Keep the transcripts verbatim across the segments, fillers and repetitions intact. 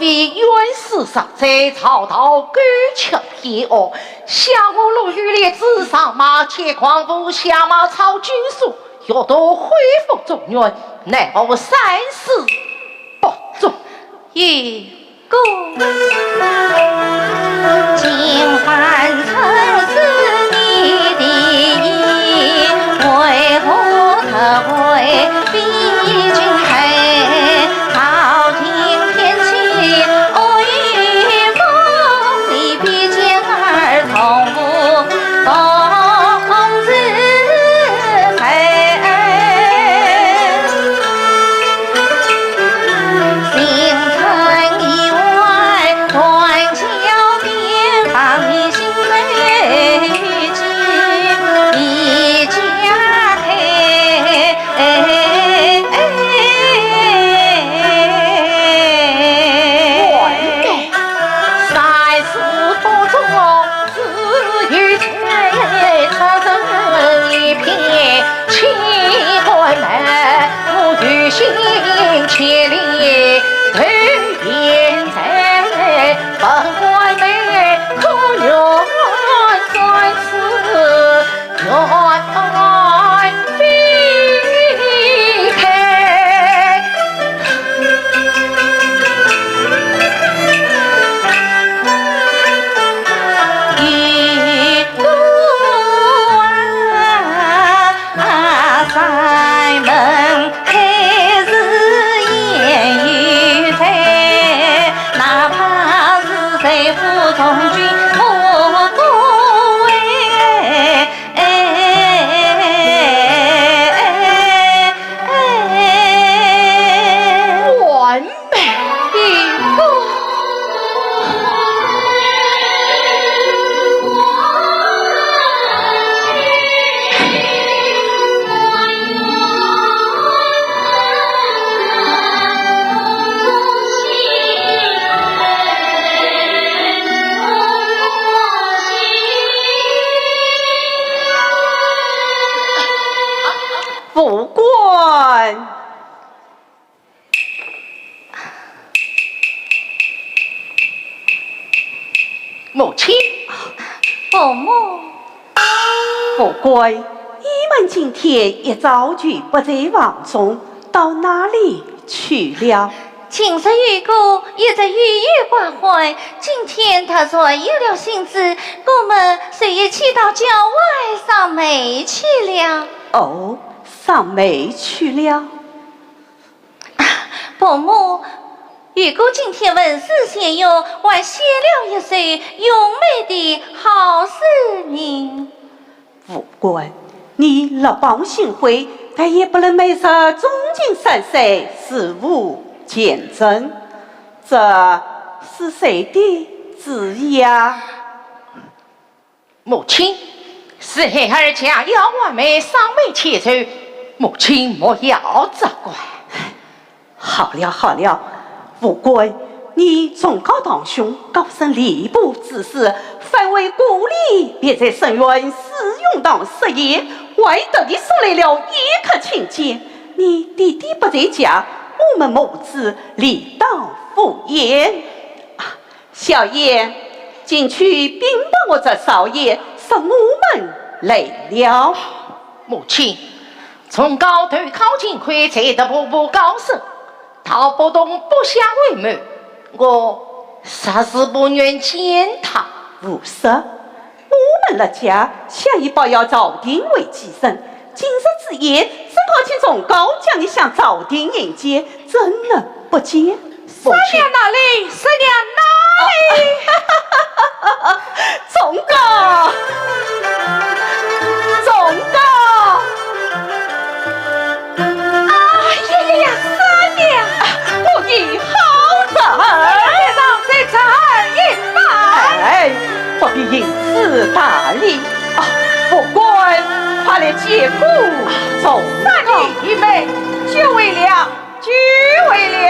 冤死上哉，曹操狗吃天哦，下我落雨来自上马，且狂舞相马操军书，欲夺恢复中原，奈何三死不足。一个。今番出师你的意，为何特为避君退？朝廷天启恶语风，你比肩而从无公子ภั。行程以外，断桥边放你心头记，一家配。 三世不忠，只有才出身一片清官门，我有心千里投贤在，本官们可愿转此 完美一个。武官。母亲。伯母。武官，你们今天一早就不在房中，到哪里去了？ 近日雨过，一直郁郁寡欢，今天他转有了兴致，我们就一起到郊外赏梅去了。哦，赏梅去了。伯母，雨过今天文思泉涌，还写了一首咏梅的好诗呢。 武官，你落榜新会，但也不能美说钟情三三，字无见真。这是谁的主意呀？母亲，是孩儿家要完美赏梅祈寿，母亲莫要责怪。 好了好了，武官，你忠告堂兄，高升吏部主事，反为故里，便在深院紫云堂设宴，还特地送来了宴客请柬。你爹爹不在家，我们母子理当赴宴。啊，小燕，进去禀报我这少爷，说我们来了。母亲， 从高头考进去，才得步步高升，道不同不相为谋，我实是不愿见他。胡说！我们陆家向以保佑朝廷为己任，今日之宴，只考请忠告，叫你向朝廷迎接，怎能不见？ 母亲。三娘哪里？三娘哪里？忠告！忠告！哎呀呀呀，三娘！啊，不义好人！在上，在这儿一拜。哎，不必行此大礼。啊，武官，快来见过忠告。三娘一拜，久违了。 久违了。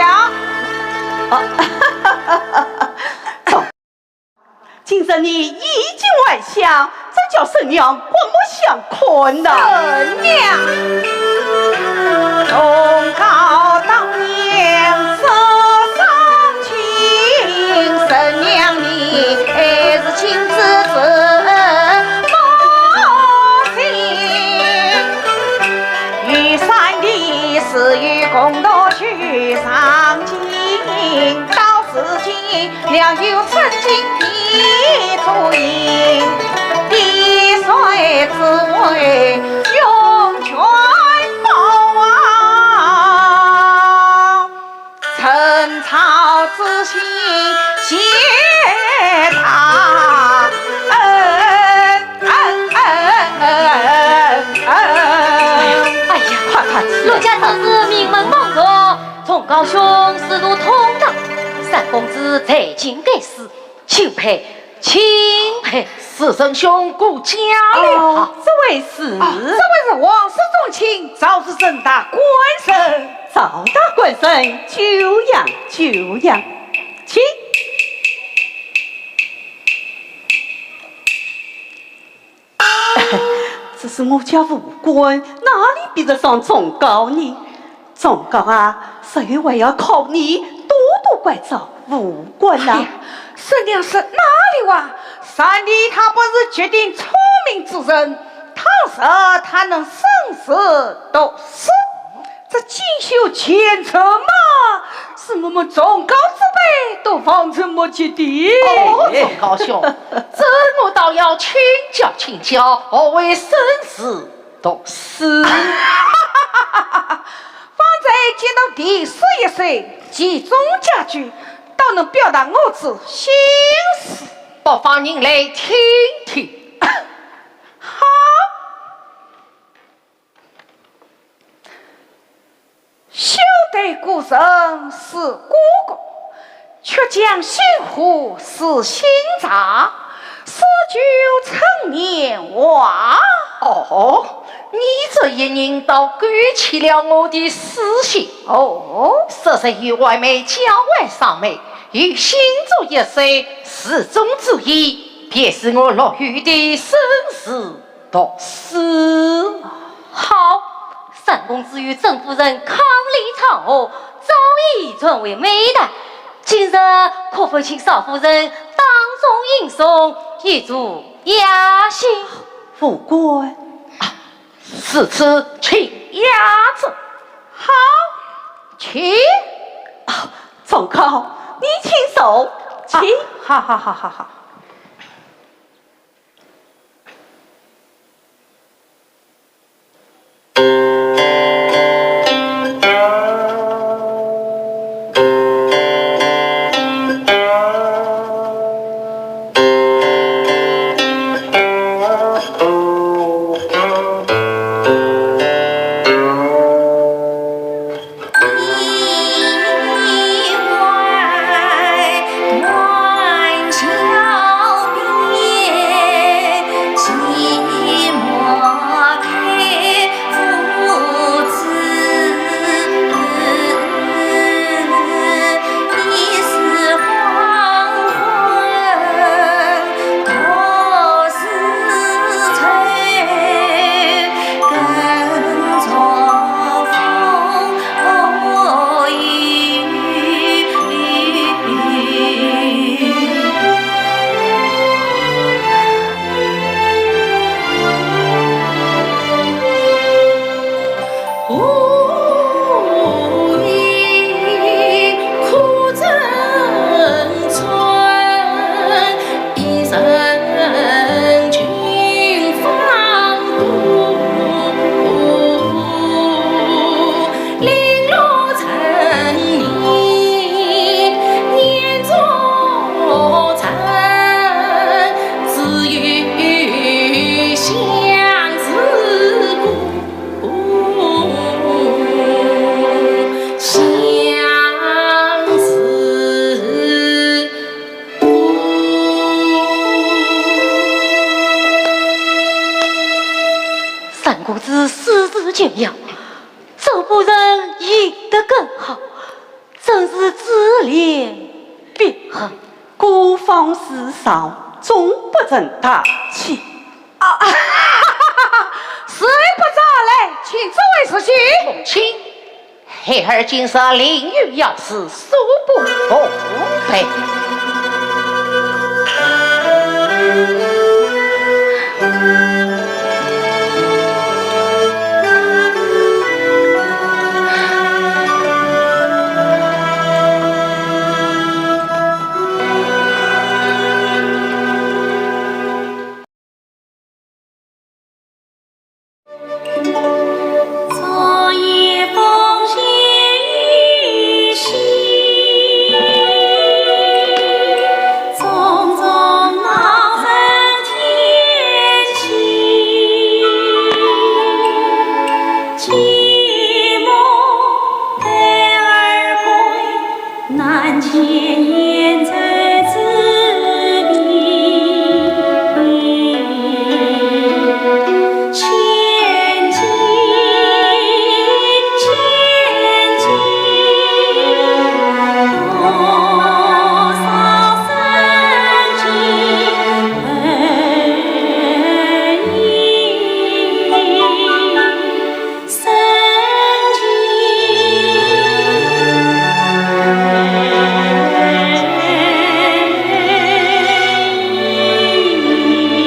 啊，今日你衣锦还乡，怎叫三娘刮目相看呐？三娘。忠告当年说上去，要有真金的主意，滴水之恩涌泉报啊！陈朝之心谢大恩，恩，恩，恩，恩。哎呀，快快起来！奴家只是名门望族，崇高兄势如通达，三公子才情盖世，钦佩，钦佩。是，仁兄过奖了。哦，这位是？哦，这位是王室宗亲，赵氏陈大官人。赵大官人，久仰，久仰。请。 只是我家武官，哪里比得上忠告呢？忠告啊，日后还要靠你多多关照武官呐。哎呀，沈娘说哪里话？三弟他不是绝顶聪明之人，倘若他能生死读书， 这锦绣前程嘛，是我们忠告之辈都望尘莫及的。哦，忠告兄，这我倒要请教请教，何谓生死读书？方才见到弟子一首，其中佳句，倒能表达我之心思。不妨您来听听。好。 休对古人说古怪，却将新壶试新茶，诗酒趁年华。哦，你这一人倒勾起了我的诗兴。哦，昔日与外妹交玩赏梅，有新作一首，诗中之意，便是我陆羽的生死 读书。好，三公子与甄夫人伉俪唱和，早已传为美谈。今日可否请少夫人当众吟诵一柱雅兴？武官。啊，如此请雅致。好，请。啊，忠告，你请坐，请。啊，好，好，好，好，好。三公子诗词绝妙，甄夫人吟得更好，真是珠联璧合。孤芳自赏，终不成大器。啊，谁不招来？请诸位入席。母亲， 孩儿今日另有要事，所不奉陪。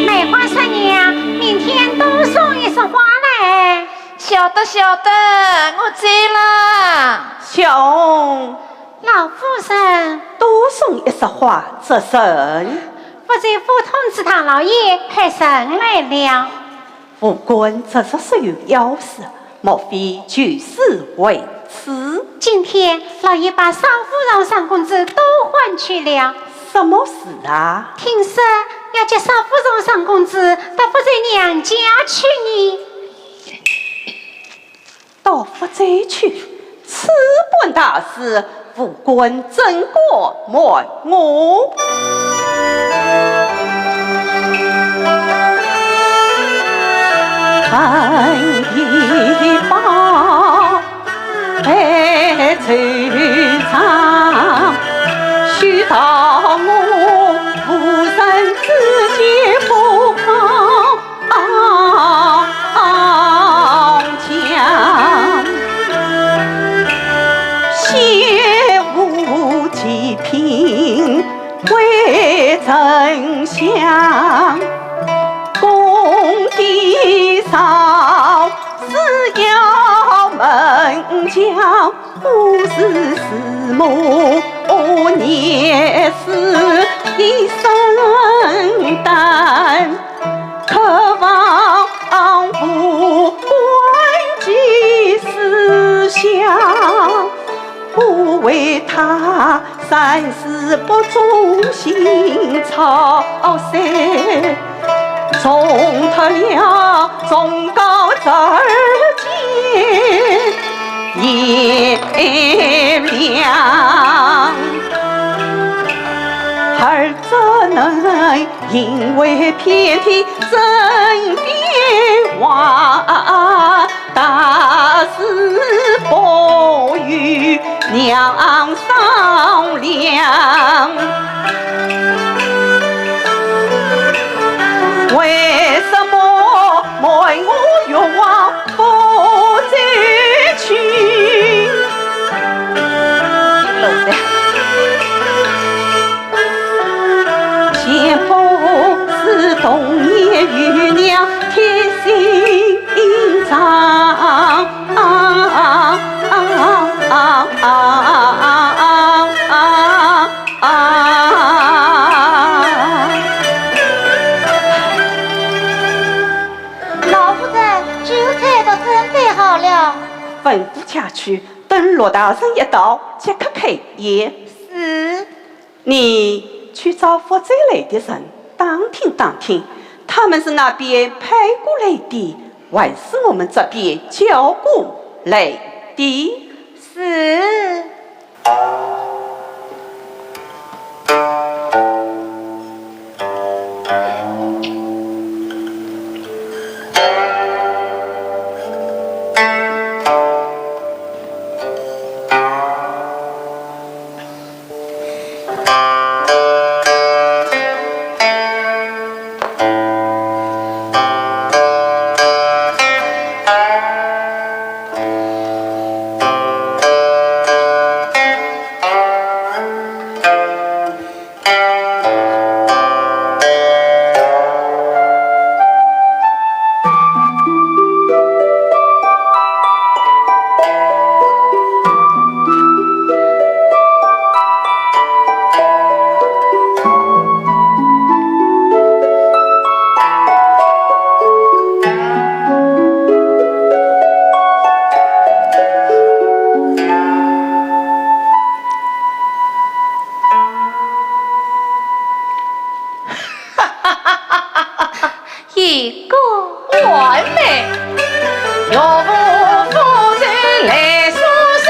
梅花三娘，明天多送一束花来。晓得，晓得，我知啦。小红，老夫人。多送一束花，这人。不久府通知唐老爷派人来了。 武官这是有要事，莫非就是为此？今天老爷把少夫人、三公子都唤去了。什么事啊？听说要接少夫人、三公子到夫人娘家去呢。到夫人去， 此般大事，武官怎敢瞒我？老夫人，酒菜都准备好了。吩咐下去，等陆大人一到，即刻开宴。是。 你去找负责来的人打听打听，他们是哪边派过来的，还是我们这边叫过来的？是。一个完美。岳父夫人来送信，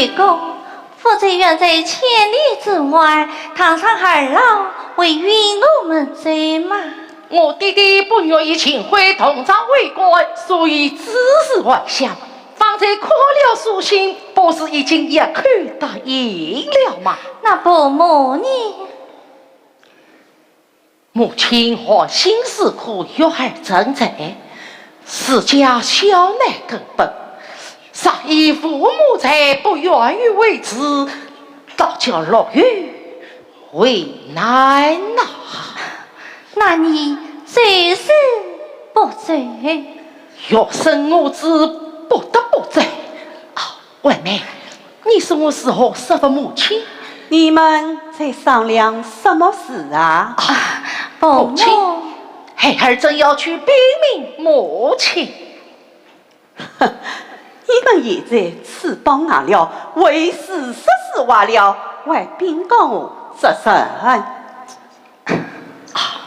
公，夫人远在千里之外，堂上二老会允我们走吗？我爹爹不愿意秦桧同朝为官，所以只是还乡。方才看了书信，不是已经一口答应了吗？那伯母呢？ 母亲寒心思苦，育儿成才，自家孝难根本，若以父母在，不愿意为之，倒叫陆羽为难呐。那你就是不走？欲生我子，不得不走。啊，外妹， 你说我如何说服母亲？你们在商量什么事啊？啊，伯母。母亲，孩儿正要去禀明母亲。你们现在翅膀硬了，为师说实话了，还禀告我做甚？ 啊，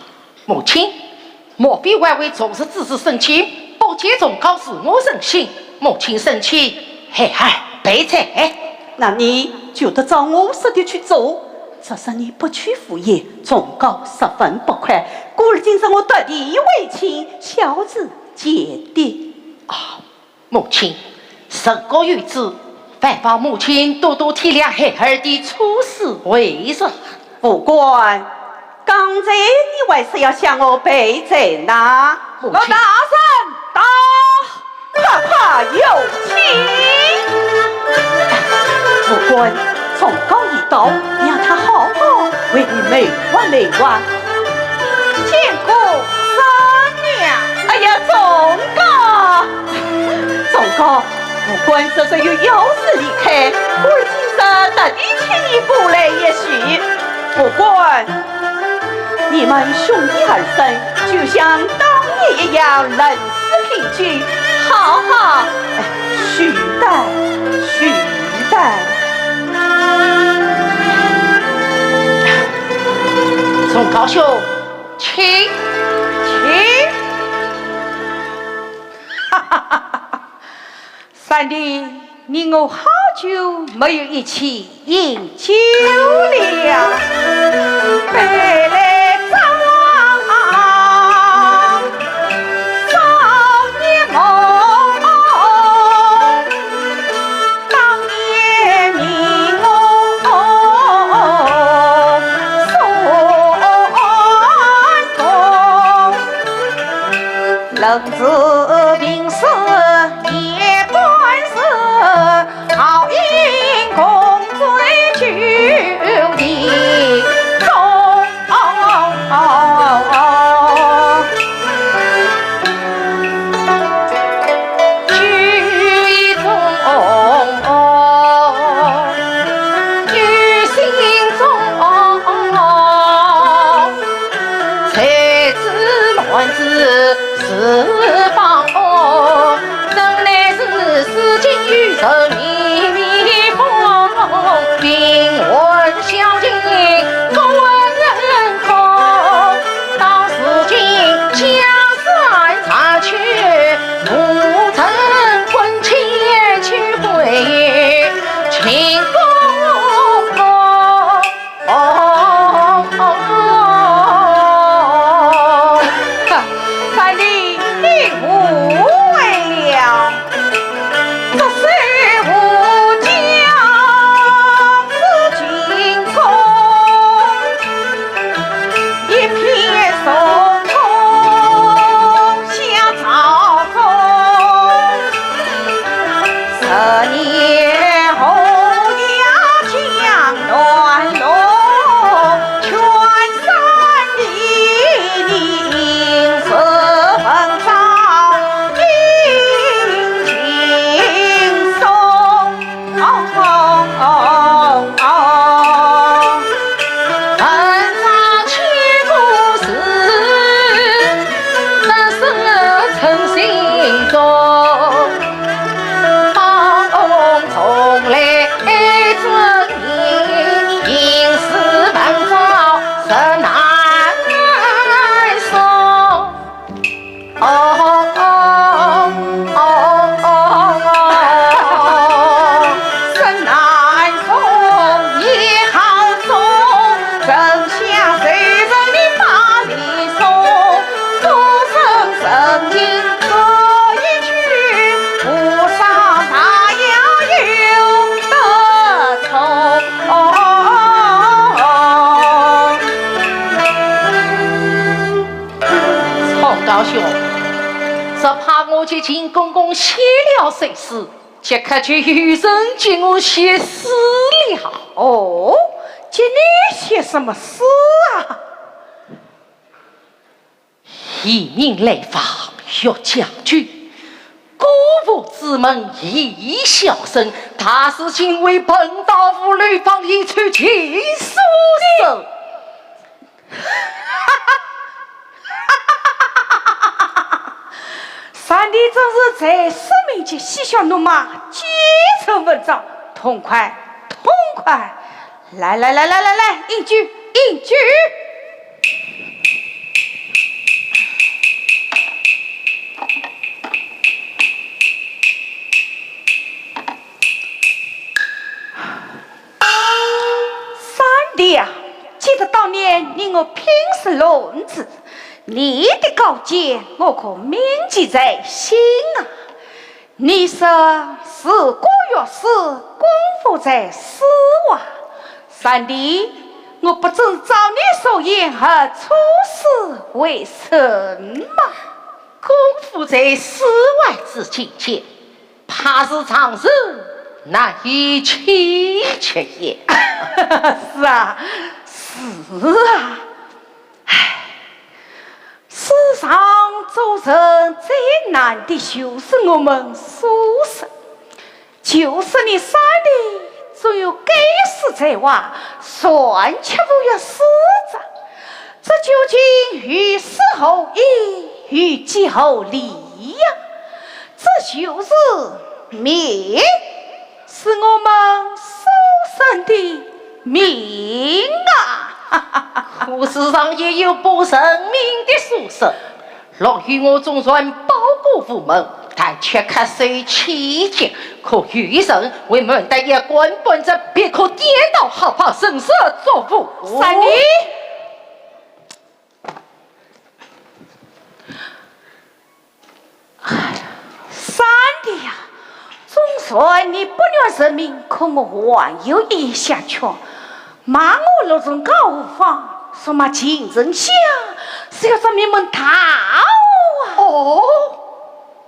母亲，莫非还会昨日之事生气，不见仲高如何人心？母亲生气，孩儿赔罪。那你就得照我说的去做。只是你不去赴宴，仲高十分不快，故而今日我特地为亲，小事见的。啊， 母亲，人各有志，还望母亲多多体谅孩儿的处事为人。副官，刚才你还说要向我赔罪呢。母亲。陆大人到，快快有请。副官，仲高已到，让他好好为你谋划谋划。见过三娘。哎呀，仲高！ 仲高，副官这日有要事离开，故而今日特地请你过来一叙。副官，你们兄弟二人就像当年一样，论资聘君，好好，哎，叙谈，叙谈。仲高兄，请，请。 哈哈哈哈哈！三弟，你我好久没有一起饮酒了。请公公写了首诗，即刻就有人给我写诗了。哦，给你写什么诗啊？一命来访欲将军，姑父之命已销声，大事情为本道父刘芳一出其所。 上帝真是在世面前嬉笑怒骂，奸臣文章，痛快，痛快！来来来来来来，饮酒，饮酒！ 上帝啊，记得当年你我拼死论子，你的高见我可铭记在心啊。你说，事过欲施，功夫在诗啊。上帝，我不遵照你所言而出诗为甚么？功夫在诗外之境界， 怕是常人难以企及也。是啊，是啊。唉，世上做人最难的就是我们书生。就是你山里总有该死才华，算却无有诗者。这究竟于诗何意，于己何利呀？ 这就是命，是我们书生的命啊！可世上也有不认命的书生，落于我中，算报国无门，但却咳嗽气绝，可有人为门当一官半职，便可颠倒黑白，人设作父。三弟， 哎呀，三弟呀，总算你不愿认命，可我还有一言相劝。骂我陆仲高无妨，说骂秦丞相，是要将名门大户啊！哦，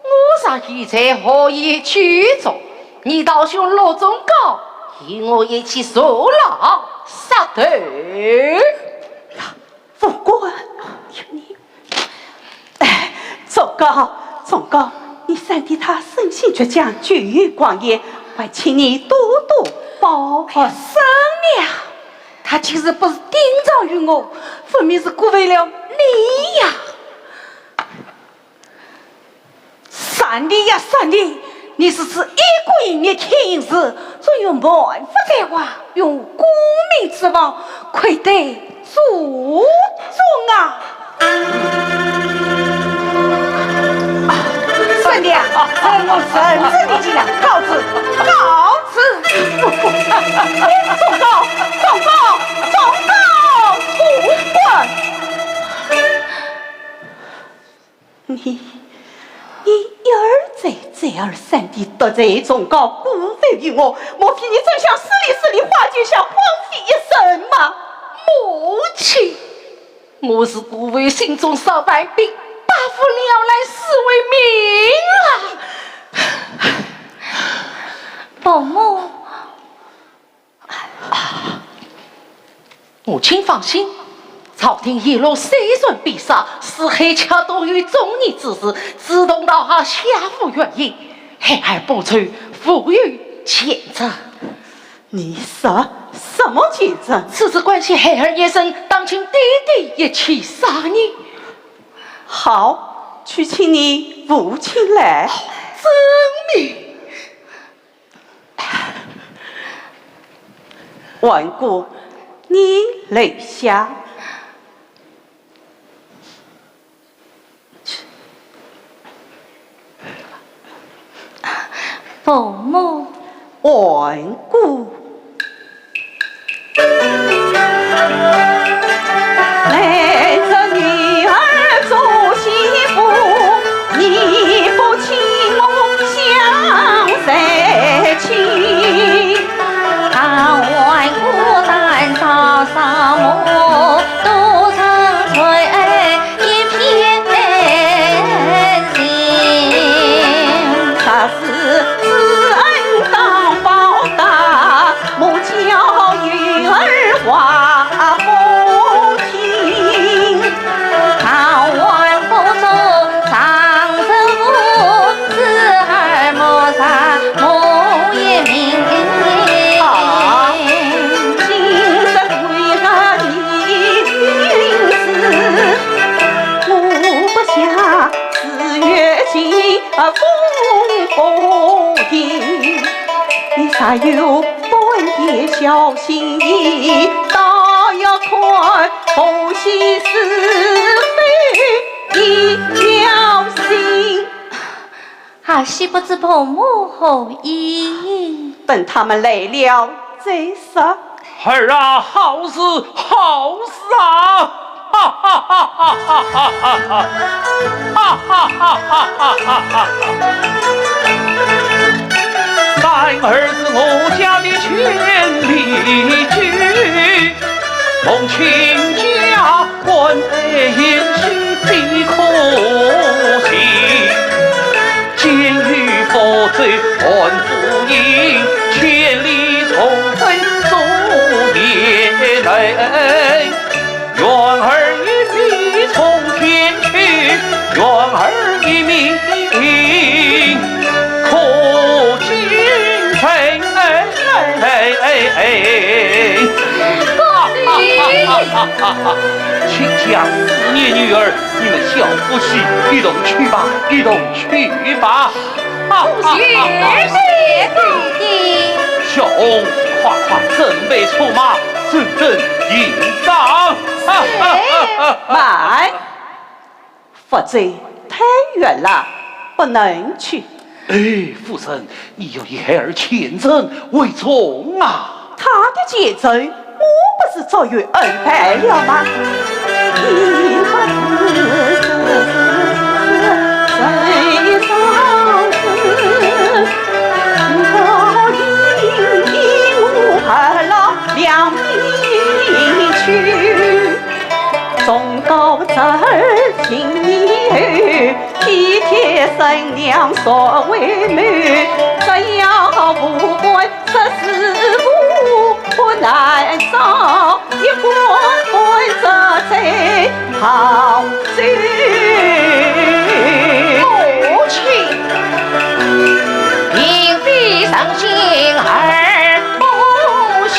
我若现在何以居中？你道兄陆仲高，与我一起坐牢杀头。 副官，你，哎，仲高，仲高，你三弟他生性倔强，久有狂言，还请你多多包涵。哦，三娘，他今日不是顶撞于我，分明是辜负了你呀。 三弟呀，三弟，你是只一个一面天子，总有满腹才华，用功名之望，愧对祖宗啊！啊，三弟啊，我认识你去了，告辞，告辞。哎，仲高，仲高，仲高，仲高！ 你，你一而再，再而三地得罪仲高，辜负于我，莫非你真想死里死里化解，想荒废一生吗？母亲，我是顾父心中少犯病，百服了然，实为命啊！伯母， 母亲放心，朝廷一路虽然被杀，四海恰都有忠义之士，志同道合，下府院役，孩儿不知父有前程。你说什么前程？此事关系孩儿一生，当请爹爹一起商议。好，去请你父亲来。遵命。 万姑，你留下。伯母。万姑。有半点小心意，倒要看婆媳是非一条心。啊，岂不知婆母何意？等他们来了再说。儿啊，好事，好事啊！哈哈哈哈哈哈！哈哈哈哈哈哈！三儿是我家的千里驹，蒙亲家官配，也是最可惜。 见与父罪，还父应，千里重飞作孽人。愿儿一命从天去，愿儿一命可尽人。亲家思念女儿， 你们小夫妻一同去吧，一同去吧。哈哈哈哈！谢谢爹爹。小红，快快准备车马，走奔迎上。哈哈哈哈！慢，福州太远了，不能去。 哎，夫人，你要与孩儿虔诚为重啊。他的虔诚，我不是早有安排了吗？忠告侄儿勤伺候，体贴贤良所为媒。只要无官出师父，不难招，一官半职在杭州。母亲，明妃成亲儿不孝，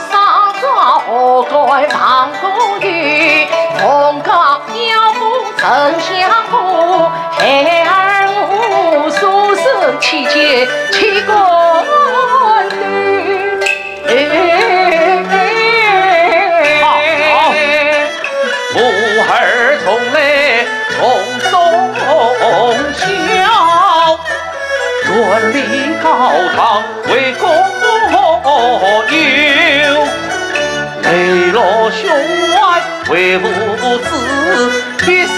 上朝何敢忘故友，奉告要封丞相府，孩儿我束手期间岂敢留。好，母儿从来从忠孝， 远离高堂为故友，泪落胸怀为父子，一生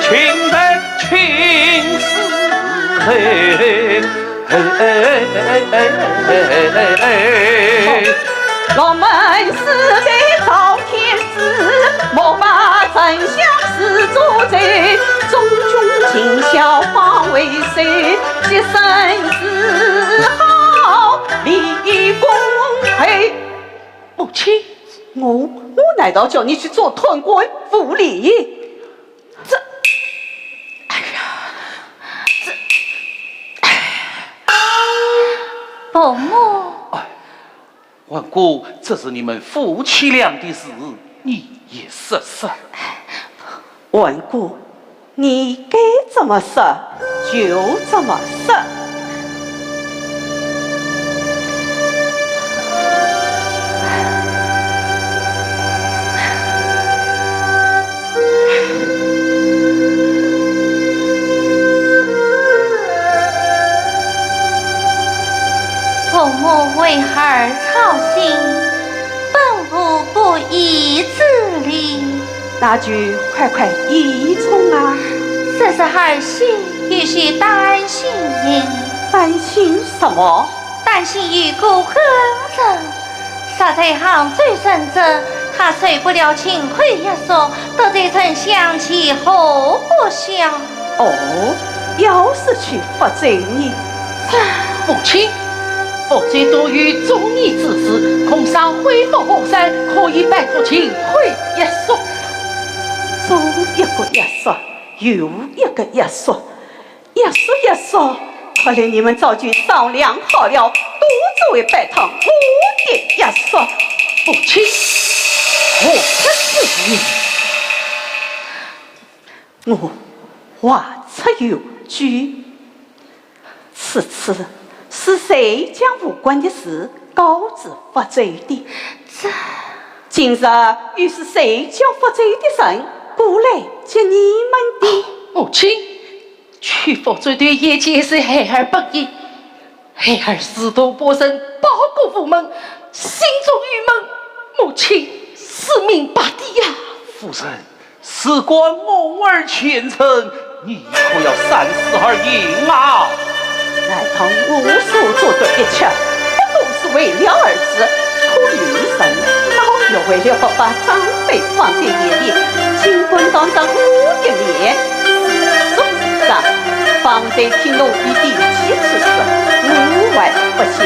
情深情似海。龙门四对赵天子，莫把丞相视作贼，忠君尽孝方为先，洁身自好，立功。哎，母亲，我，我难道叫你去做贪官污吏？这，哎呀，这，哎呀，伯母。哎， 环姑，这是你们夫妻俩的事，你也说说。环姑，你该怎么说就怎么说。 伯母为孩儿操心，本无不义之理。那就快快依从啊。只是儿媳有些担心。担心什么？担心有个恩人， 若在杭州认真，她受不了秦桧约束，得罪丞相岂可不孝？哦，要是去福州呢？母亲，福州多有忠义之士，恐伤恢复河山，可以摆脱秦桧约束。左一个约束，右一个约束， 约束约束，看来你们早就商量好了，都只为摆脱我的约束。母亲，何出此言？我话出有据，此次是是谁将武官的事告知福州的？这……今日又是谁叫福州的人过来接你们的？母亲，去福州的一切是孩儿不义，孩儿自投罗网，报国无门，心中郁闷，母亲是明白的呀。夫人， 事关我儿前程，你可要三思而行啊！难道我所做的一切，不都是为了儿子？可有人倒要为了不把长辈放在眼里，竟敢当着我的面指手画脚？方才听侬一点几次说，我还不信，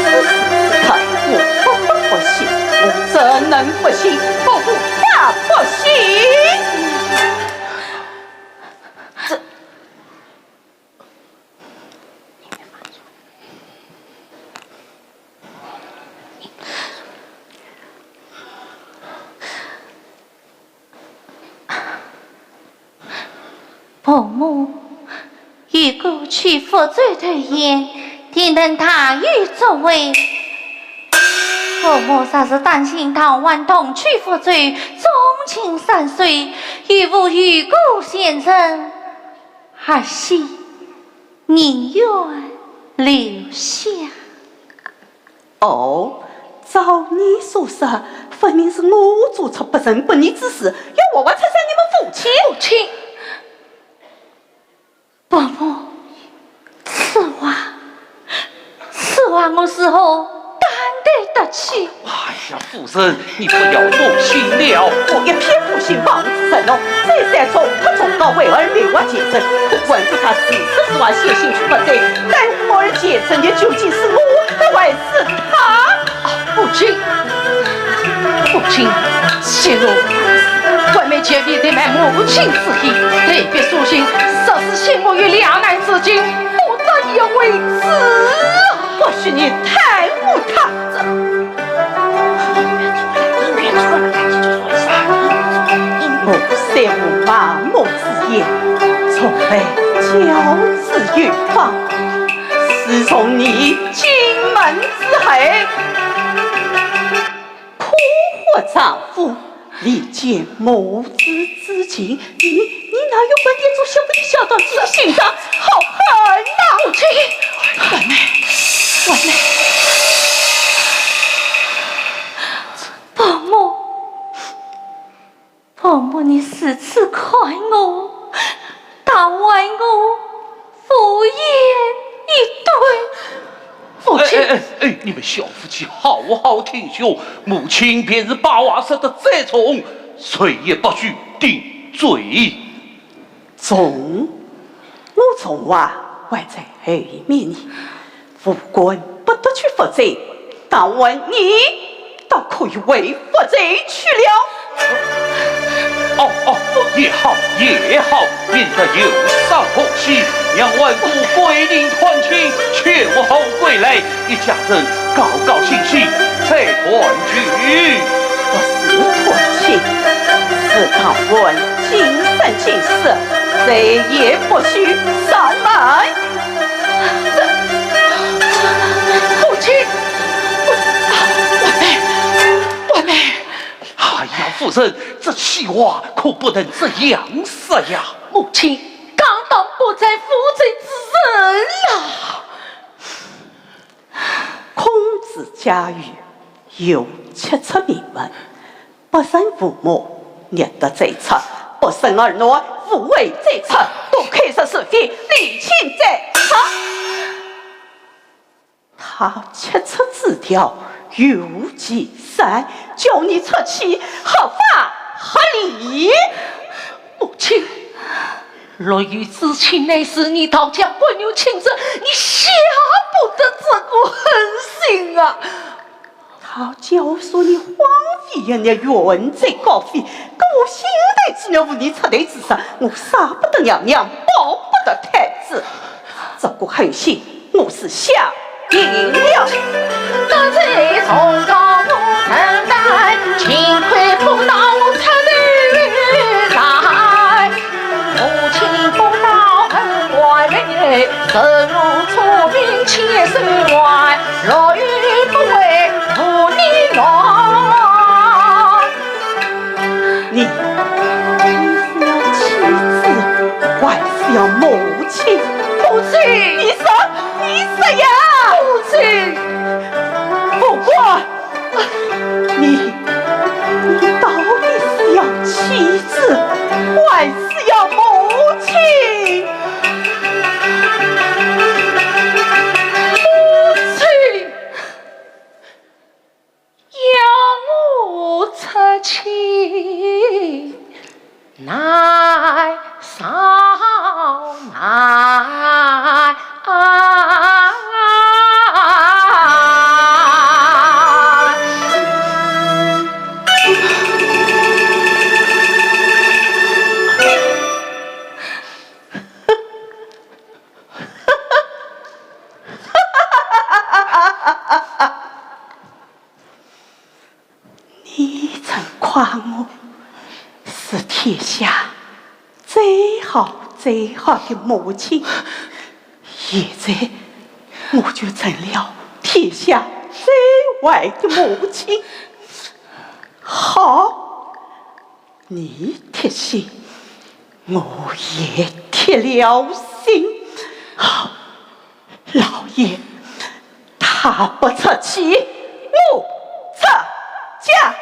此时此刻我不得不信，我怎能不信？我不但不信！ 这……伯母， 如果去福州投亲，定能大有作为。伯母若是担心唐婉同去福州，终情散水，与父有过前程，儿媳宁愿留下。哦，照你所说，分明是我做出不仁不义之事，要活活拆散你们夫妻。母亲， 伯母，此话，此话我如何担待得起？哎呀，夫人，你不要多心了。我一片苦心望子成龙，再三重托忠告慰儿，未获前程，可恨不得此时此刻先行去发展，耽误我儿前程的究竟是我，还是 啊，母亲，母亲，息怒，外面前面的满母亲之意，特别书信，实是陷我于两难之境，不得已而为之啊！不许你太无礼！我虽无盲目之言，从未交之于方，自从你 进门之后，可贺丈夫，未见母子之情，你，你哪有半点做小的孝道之心肠？好狠呐！母亲，完了，完了。伯母， 伯母，你如此看我，倒还我无言以对。母亲，哎，哎，哎，哎，你们小夫妻好好听话，母亲便是把话说得再重，谁也不许顶嘴。重？我重话还在后面呢。 武官不得去福州，但愿你倒可以回福州去了。哦，哦，也好，也好，免得有伤和气，让婉姑归宁团亲，却无后归来，一家人高高兴兴再团聚。不是团亲，是当晚今生今世，谁也不许上门。 这……母亲，我……啊，外妹，外妹。哎呀，夫人，这气话可不能这样说呀。母亲，刚刚不在府中之人啊。 孔子家语，有七尺名门，不成父母，逆德罪出，不生儿男，无为罪出，多开说是非，理清再说。他七尺之条，有其三，叫你出气，合法合理。母亲， 若有知情，乃是你陶家骨肉亲热，你下不得这个狠心啊！陶家说你荒废一日，远走高飞，跟我心头只有你出头之日，我杀不得娘娘，报不得太子。这个狠心， 我是想定了。你曾夸我是天下最好最好的母亲，现在我就成了天下最坏的母亲。好，你铁心，我也铁了心。老爷，他不出气，我出家。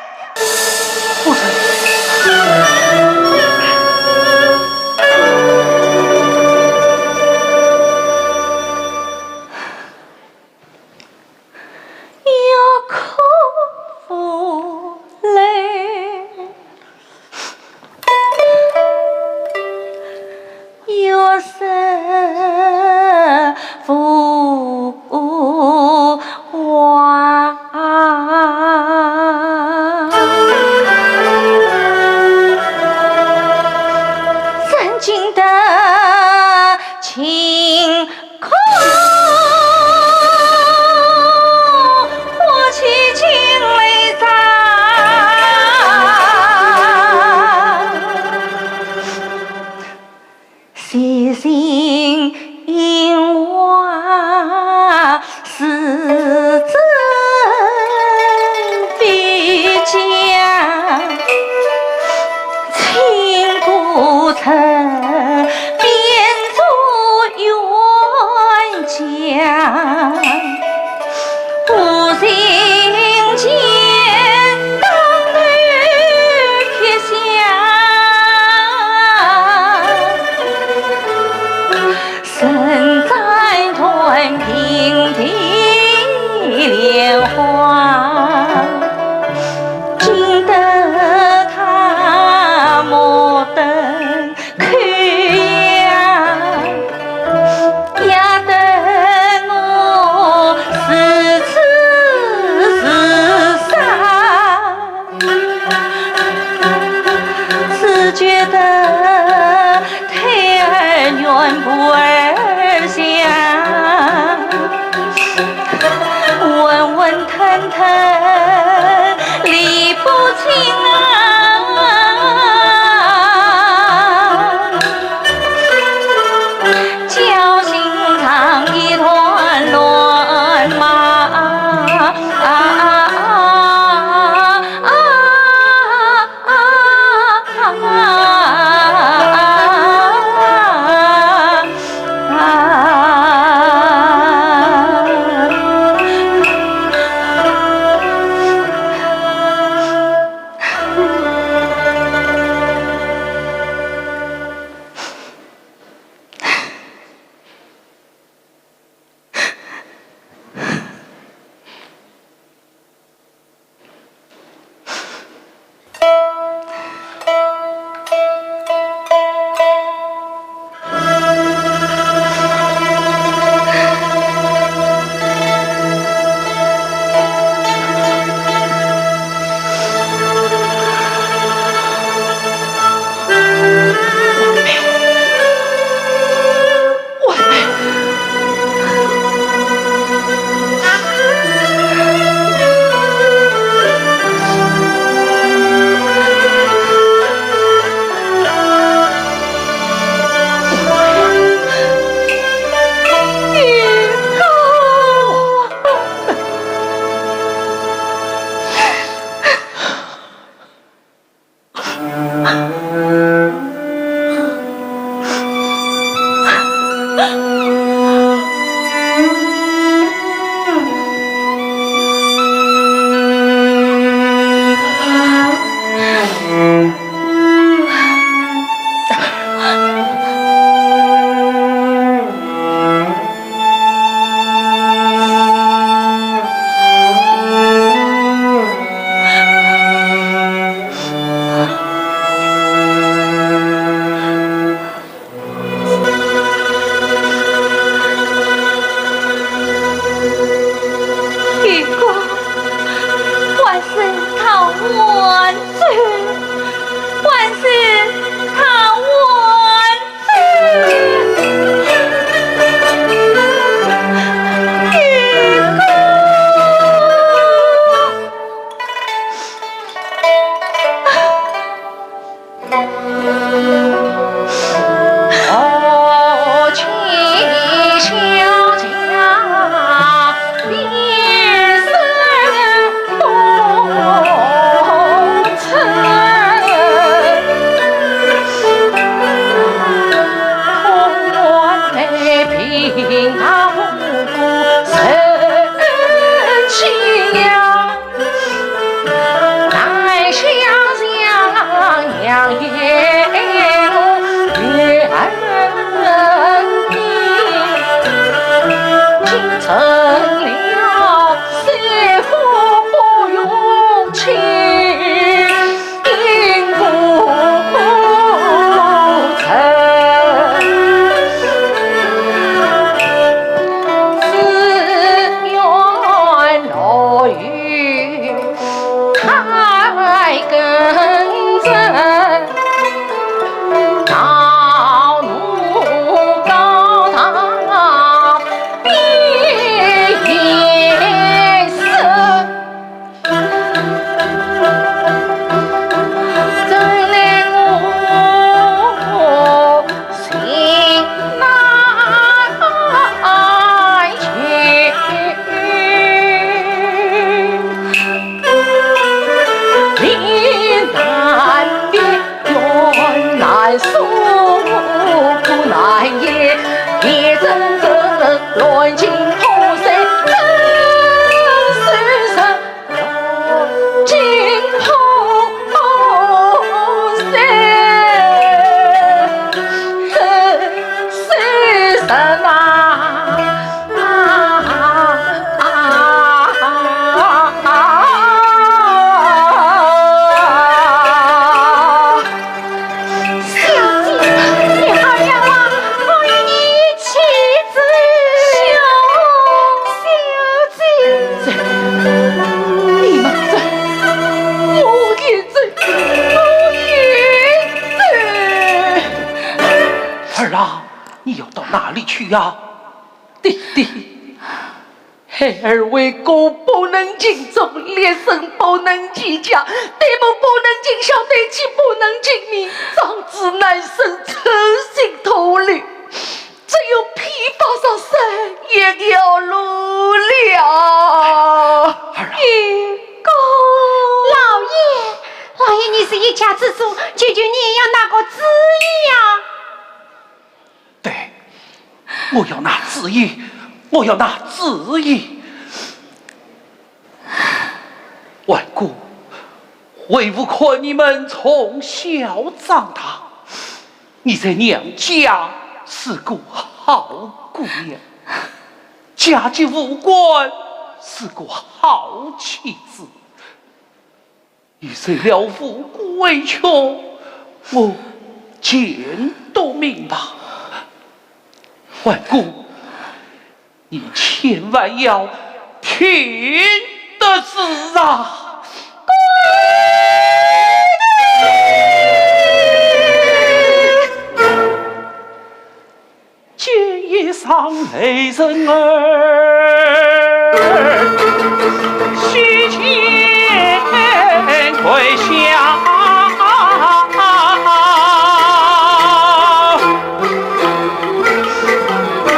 走，你们走，我也走，我也走。儿啊，你要到哪里去呀？爹爹，孩儿为哥不能尽忠，立身不能继家，对母不能尽孝，对妻不能尽命，长子难生，存心徒留。 只有披发上山一条路了。儿啊。爹公。老爷，老爷，你是一家之主，求求你也要拿个主意呀。对，我要拿主意，我要拿主意。 外公，为父看你们从小长大，你在娘家是个好姑娘，嫁给武官是个好妻子。你受了武官委屈，我见得明白。外公， 你千万要听得仔啊！今夜上雷震耳，西间跪下。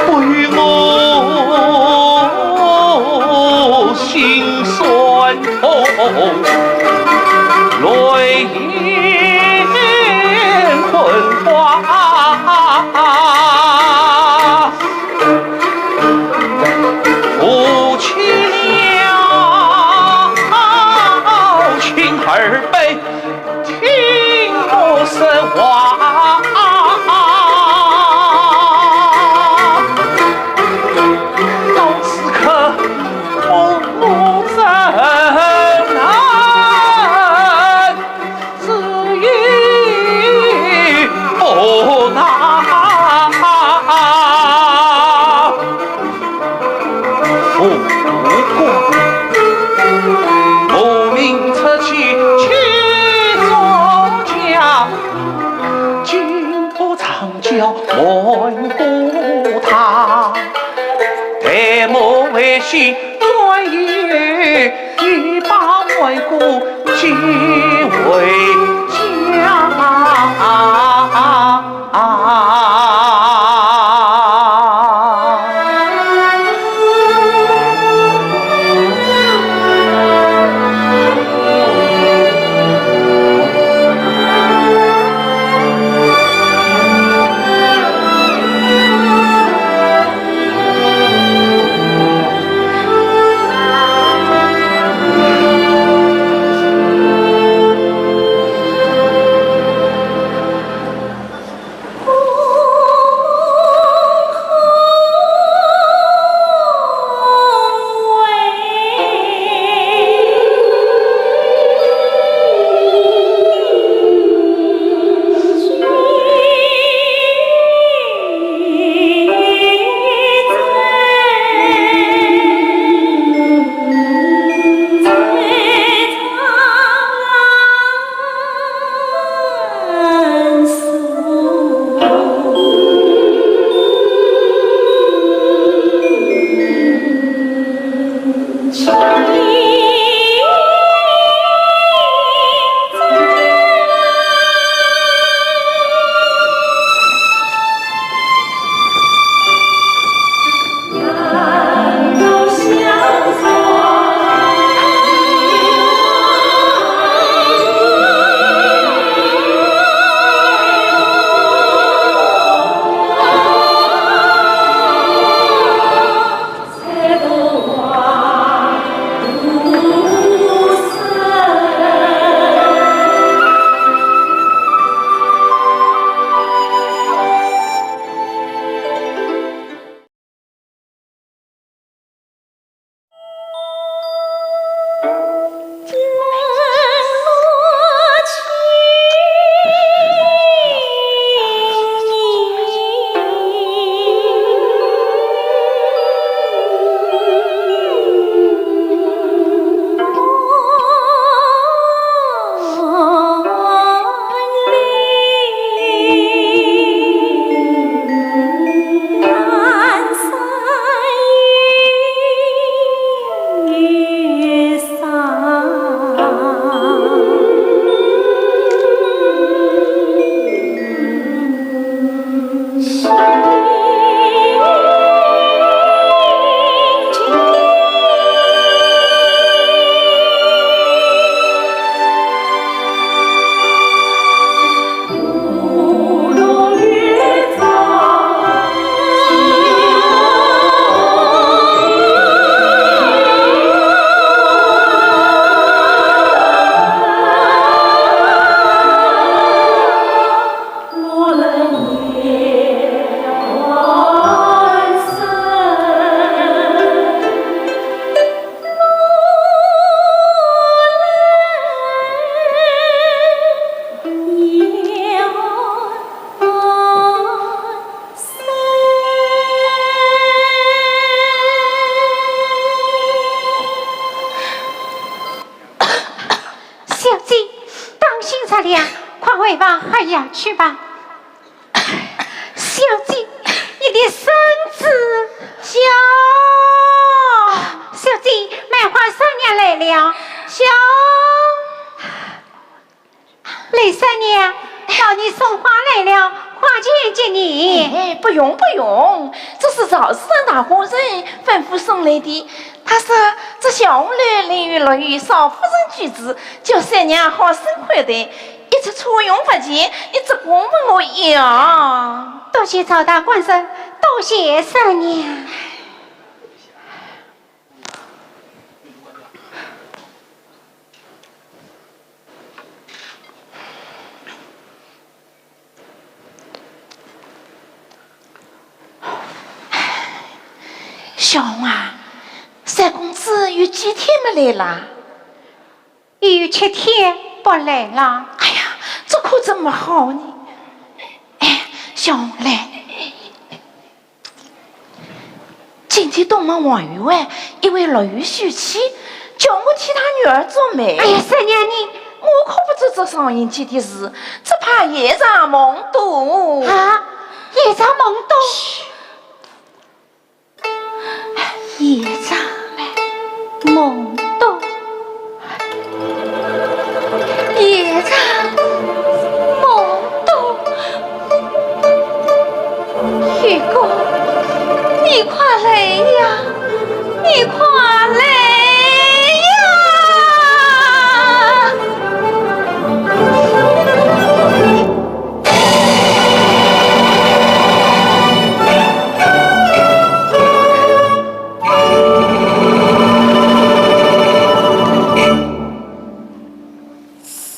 不与我心酸痛，泪眼昏花。父亲了，请二位 听我说话。到此刻，我怎能主意不拿？ 父官，母命出去去作嫁，金屋藏娇瞒过他，待母回信转言语，已把外公接回家。哎吧，哎呀，去吧。小姐，你的扇子。小……小姐，梅花三娘来了。小……雷三娘，老尼送花来了，花钱给你。哎，不用不用，这是赵四大官人吩咐送来的。他说这小红楼里与老爷少夫人居住，叫三娘好生款待，一切车用物件，你只管问我要。多谢赵大官人，多谢三娘。 小红啊，三公子有几天没来啦？已有七天不来了。哎呀，这可怎么好呢？哎，小红，来， 今天东门王员外因为老爷休妻，叫我替他女儿做媒。哎呀，三娘你……我可不做这伤人家的事，只怕夜长梦多。啊，夜长梦多？嘘。夜长梦多。 夜长梦多。月光，你快来呀，你快来呀！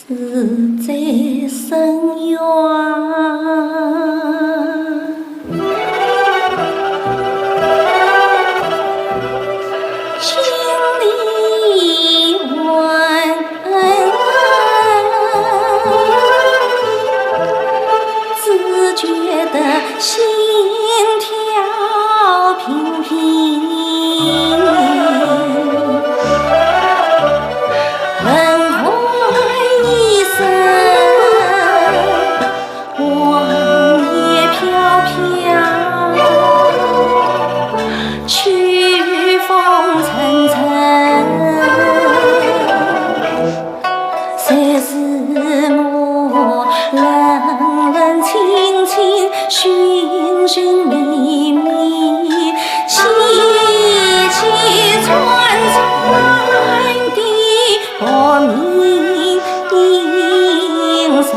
自在深院，千里问，只觉得 心跳频频，门外雨声黄叶飘飘，秋风阵阵。 谁知我冷冷清清，寻寻觅觅，凄凄惨惨的薄命人生。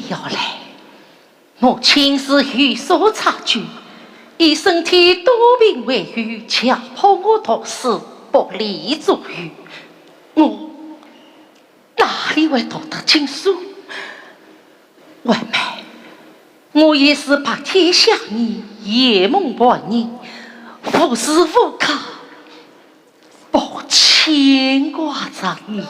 原来母亲是有所察觉，以身体多病为由，强迫我读书，不利于我。我哪里会读得进书？外妹，我也是白天想你，夜梦伴你，无时无刻 不牵挂着你。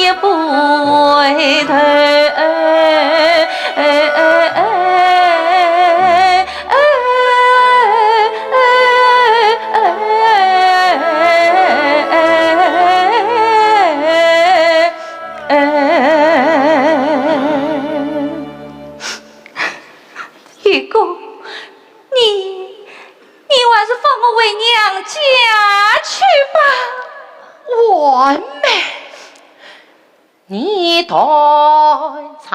也不回头。玉姑，你，你还是放我回娘家去吧。婉妹，你断肠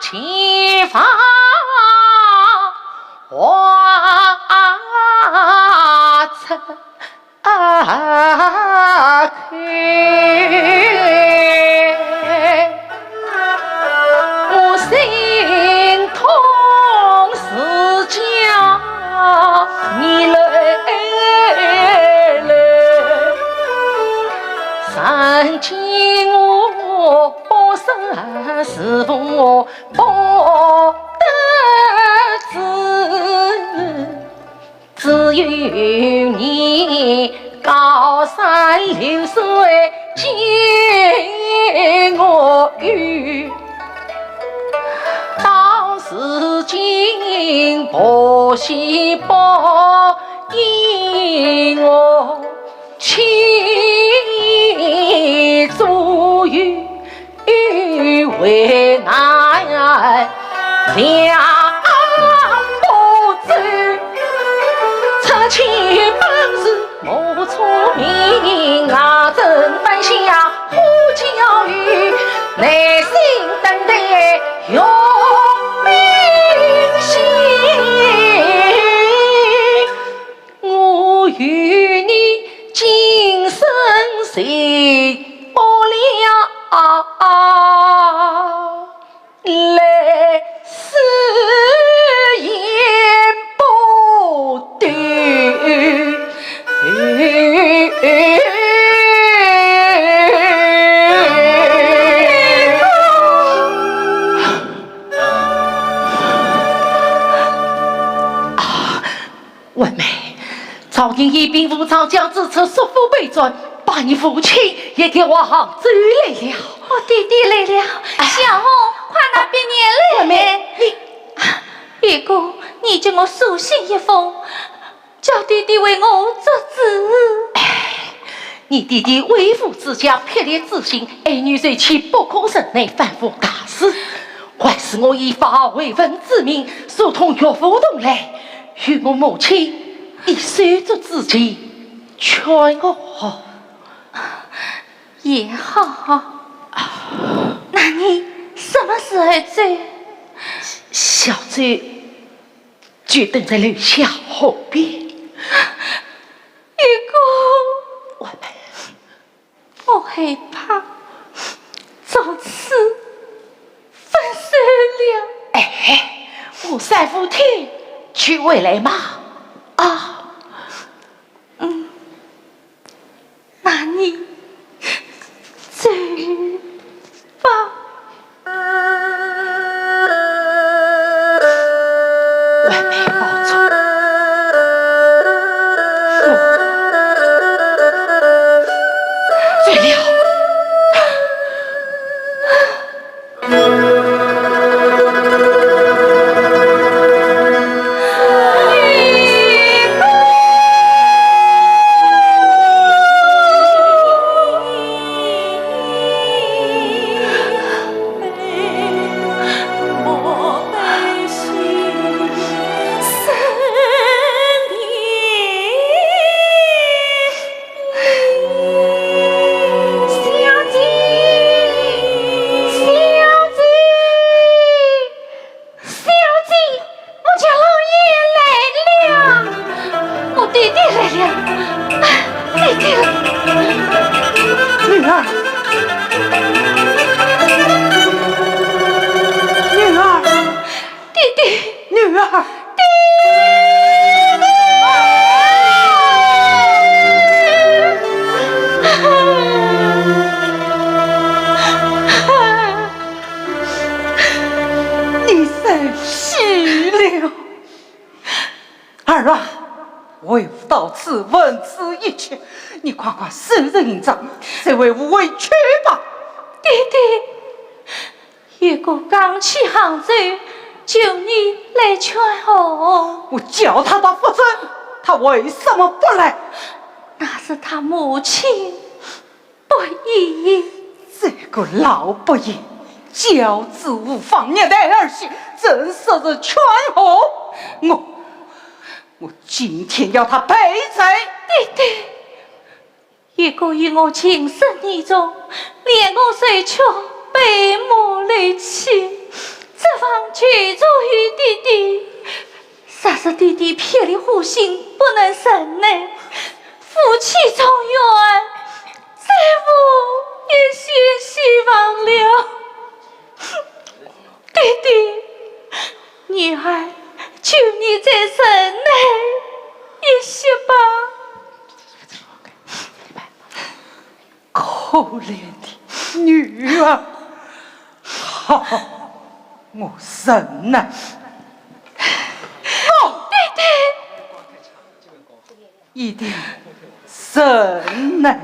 千房花开。 啊，我心痛自家你来来，曾经我不识时，我不得志。 只有你高山流水见我有，到如今不喜不依我，请左右 为难两不知，出去本是我聪明啊，怎犯下花娇语，耐心等待用命心。 我与你今生谁不了，来世言不对。婉妹，朝廷已禀武樵将之策，速赴备战，把你父亲也调往杭州来了。我爹爹来了，哎。小红，快拿笔来。婉妹，你……啊，玉姑，你给我书信一封，叫爹爹为我做主。哎，你爹爹为父之家，劈裂之心，爱女受气，不可忍耐，反复大事。 还是我以发回文之名，速通岳父洞来，与我母亲以手足之情劝和。也好，那你什么时候走？小周就等在楼下河边。玉姑，我…… 我害怕从此分手了。哎，我三伏天就回来嘛。啊，嗯，那你走吧。 外面好吵。嗯。醉了。 小姐，我家老爷来了，我爹爹来了，啊，爹爹来了。女儿，女儿，爹爹，女儿，爹爹。你受气了。儿啊，为父到此，问此一切，你快快收拾行装，随为父回去吧。爹爹，月姑刚去杭州，求你来劝和。我叫她到福州，她为什么不来？那是她母亲 不依。这个老不依，教子无方，虐待儿媳，真说是劝和。我，我今天要她赔罪。爹爹，月姑与我情深意重，怜我受屈，被母离弃，这番求助于爹爹， 若是爹爹偏离虎心，不能忍耐，夫妻中原，再无一线希望了。爹爹，女儿，求你再忍耐一些吧。 可怜的女儿，好，我忍耐。哦，爹爹，一定忍耐。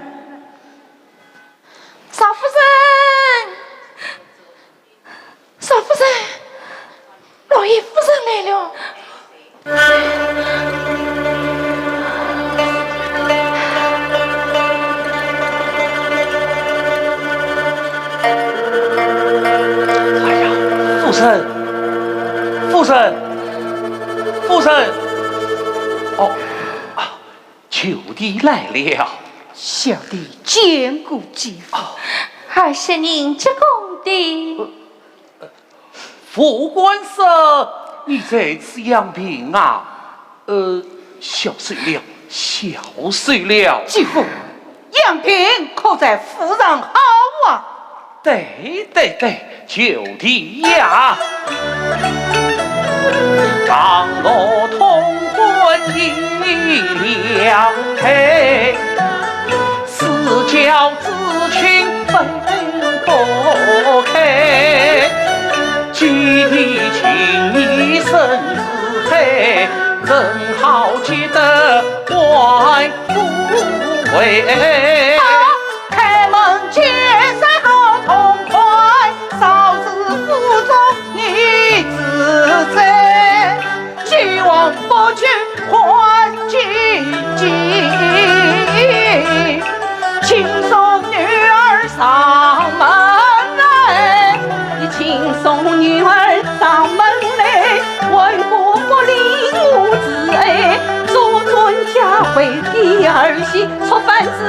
少夫人， 少夫人，老爷夫人来了。哎呀，夫人，夫人，夫人，哦，啊， 舅爹来了。小弟见过继父。哦。二十年之功的。父官说你在此养病啊？呃，小事了，小事了。继父，养病可在府上好啊。 对对对，就地呀。当我潼关一两开，四郊知青分不开。既然情义深似海，怎好结得万 不为。开门见山好痛快，少时府中你自在，既往不咎还进进，请送女儿上门来，你请送女儿上门来，为何不理我之恩？ 做官家为的儿媳，触犯之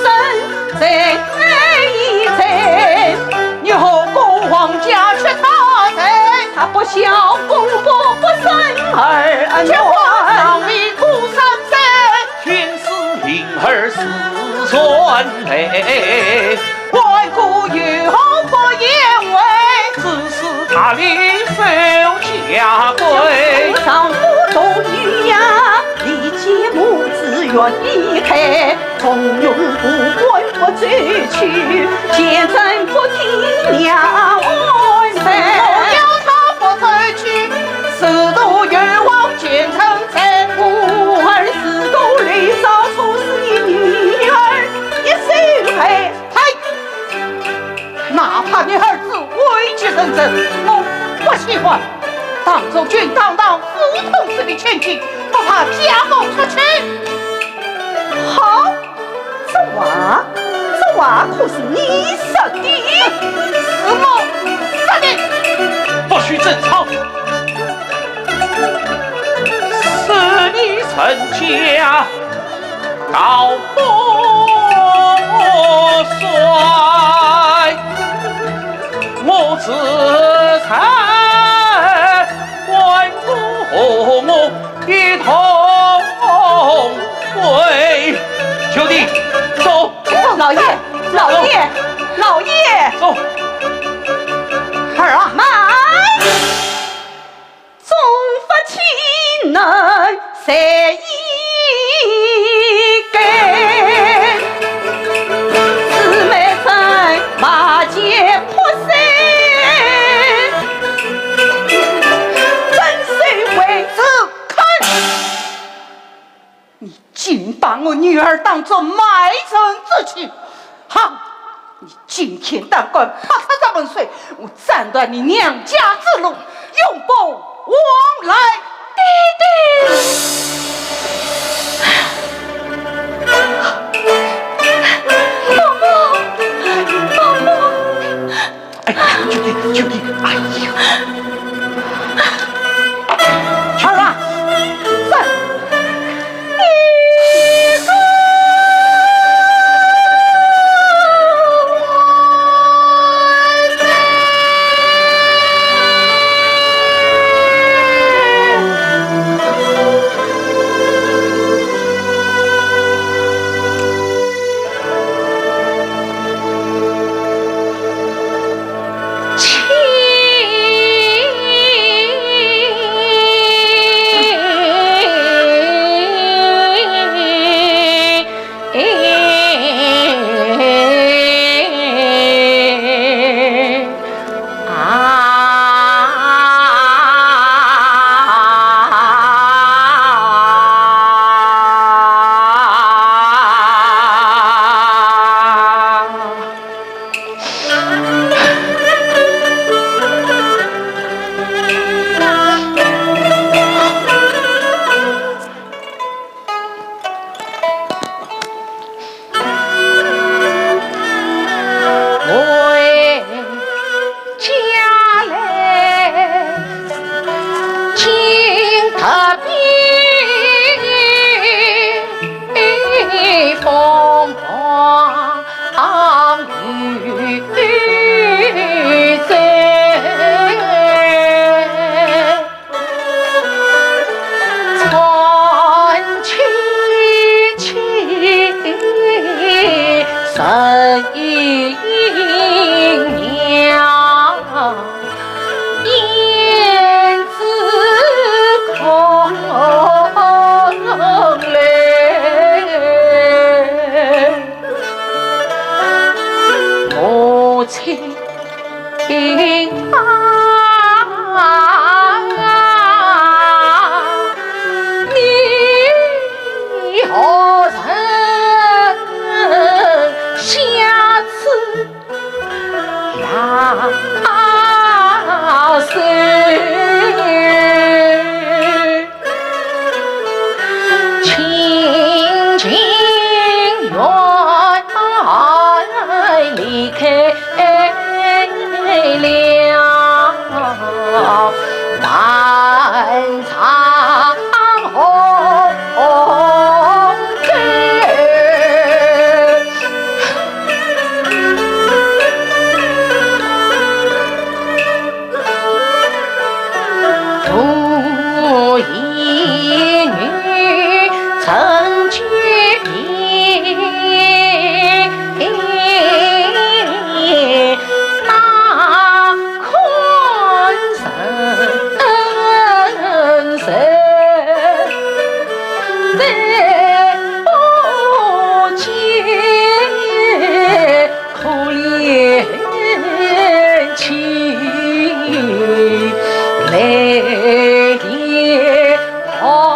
人罪一罪。你何故皇家吃他罪？他不孝公婆不生儿女。结果上面苦三岁，军师灵儿是传媒。为何有何不言为？只是 大礼受家规。丈夫多疑呀，理解母子愿离开，从容不管不追求，见证不听娘安排。我要他不追求，是否有望见证在？我儿是否累着，说是你女儿一手害。 呸！哪怕你儿子畏惧人憎，我不喜欢。当做君堂上父同子的千金，不怕家风出去。好，这话，这话可是你说的？是我说的。不许争吵。是你成家 高富帅，我自在，官府和我一同归。就地，走。老爷，老爷，老爷。走。儿啊。慢。 忠不欺人，善亦奸。姊妹争，瓦解破碎。我女儿当作卖身之妻。好，你今天胆敢踏出这门水，我斩断你娘家之路，永不往来。爹爹！伯母，伯母。 哎，求你，求你，哎呀！儿啊，这，你说。回家来，今特别风光与醉。 传亲戚，十一娘胭脂空泪。 母亲啊，你何曾下此 老身。亲近远离开了 南昌洪州。独一女曾经 那看人生在不及，可怜起泪的寒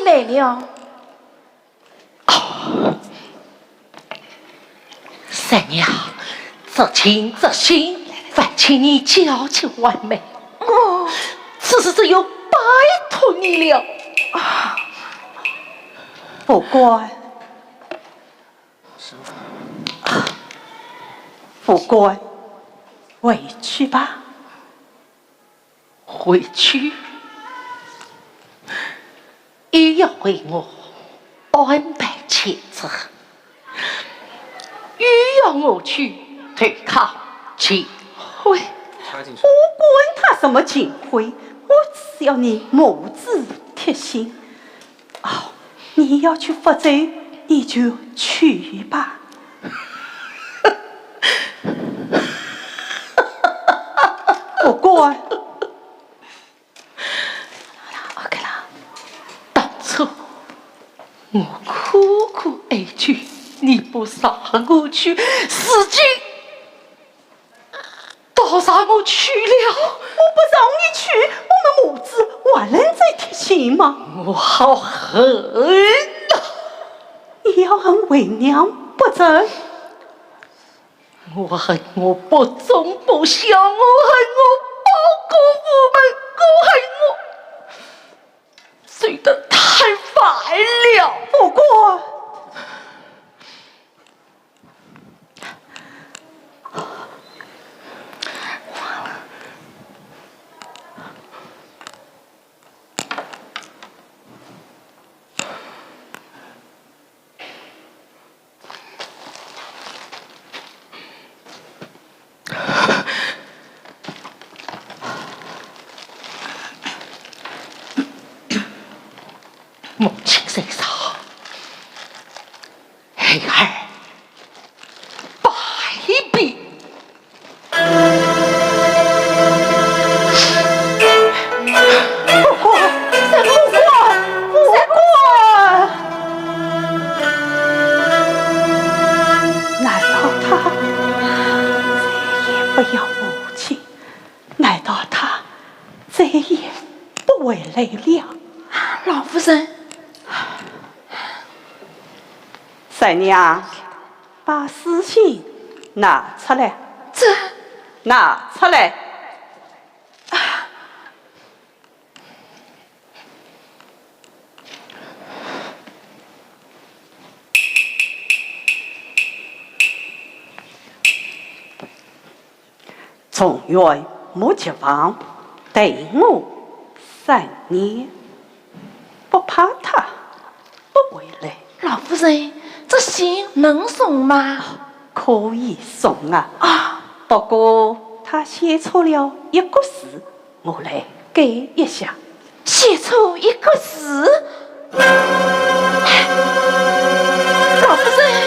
对了。哦，三娘，这情这性，还请你教教婉妹。哦，此事只有拜托你了。啊，不管，不管，回去吧。 回去，又要为我安排妻子，又要我去投靠秦桧。插进去。不管他什么秦桧，我只要你母子贴心。 哦，你要去福州，你就去吧。不管。OK了，当初我苦苦哀求你不让我去，如今 倒让我去了。我不让你去，我们母子还能再贴心吗？我好恨呐！你要恨为娘不成？我恨我不忠不孝，我恨我不顾父母，我恨我走得太晚了。不过， 母亲在上，孩儿拜别。不管，不管，不管！难道他再也不要母亲？ 难道他再也不回来了？老夫人。三娘，把书信拿出来。这……拿出来。 状元莫急慌，待我三年，不怕他不回来。老夫人，这信能送吗？可以送啊。啊。不过他写错了一个字，我来改一下。 写错一个字？老夫人。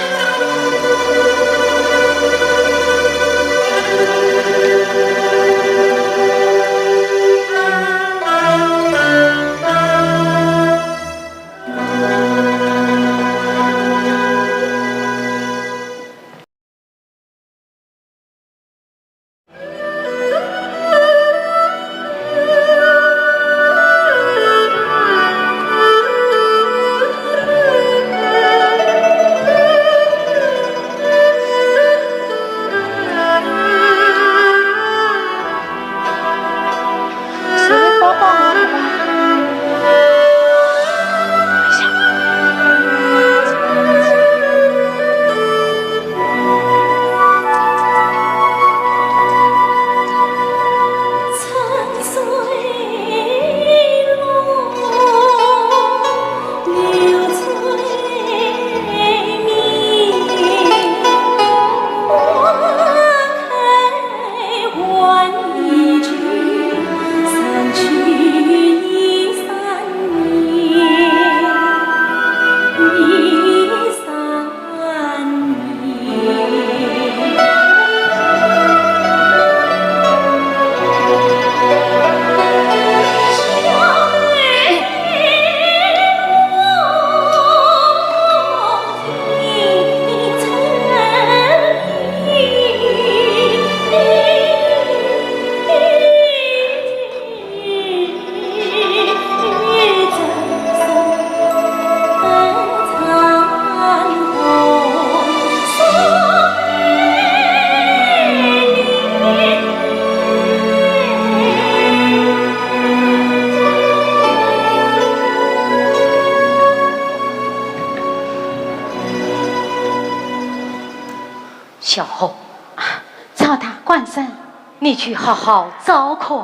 小红，啊，赵大官人，你去好好照看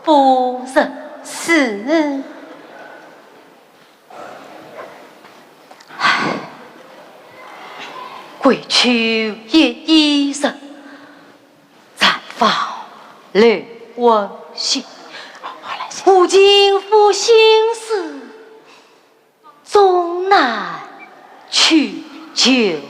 夫人。是。唉，归去一夜深， 暂访刘温席，无情负心事，终难去求情。